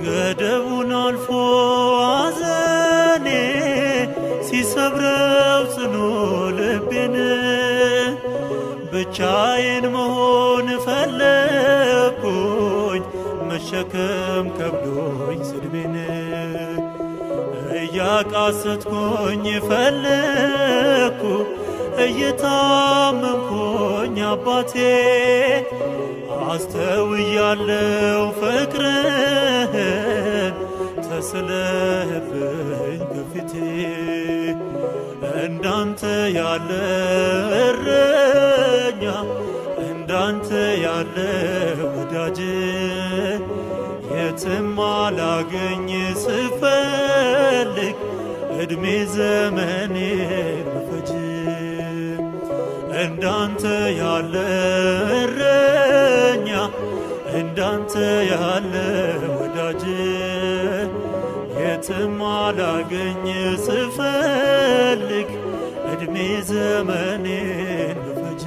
ገደቡን አልፎ አዘኔ ሲሰብረው ጽኑ ልቤን፣ ብቻዬን መሆን ፈለግኩኝ መሸከም ከብዶኝ ስድቤን። እያቃሰትኩኝ ፈለግኩ እየታመምኩኝ አባቴ፣ አስተውያለው ፍቅርህን ተስለህብኝ ከፊቴ። እንዳንተ ያለ እረኛ፣ እንዳንተ ያለ ወዳጅ የትም አላገኝ ስፈልግ እድሜ ዘመኔ ብፈጅ። እንዳንተ ያለ እረኛ፣ እንዳንተ ያለ ወዳጅ የትም አላገኝ ስፈልግ እድሜ ዘመኔን ብፈጅ።